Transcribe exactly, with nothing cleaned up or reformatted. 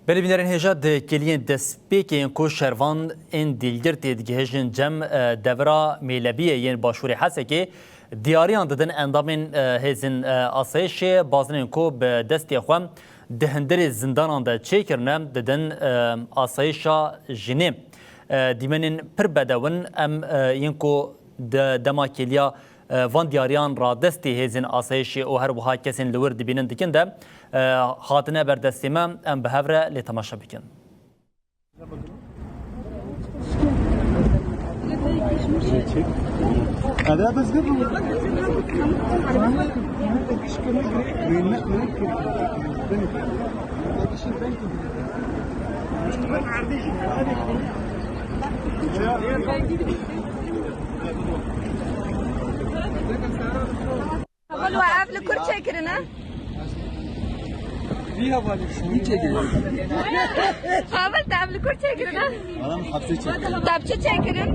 Belê bînerên hêja, di kêliyên destpêkê yên ku şervan ên dîlgir tê digihêjin cem, e, devira Mêlebiyê yên Başûrê Hesekê diyariyan didin endamên, e, hêzên, e, asayişê, bazinên ku bi destê xwe di hundirê zindanan de çêkirine, didin, e, asayişa jinê. E, dîmenên pir bedew in, em, e, yên ku di dema kêliya, e, van diyariyan radestî hêzên asayişê û her wiha kesên li wir dibînin dikin de, e, hatine ber destê me, em bi hev re lê temaşe bikin. Heval we ev li kur çêkirine? Vî hevalî şûnî çêkirine. Heval te ev li kur çêkirine? Adam hapse çekti. Te bi çi çêkirin?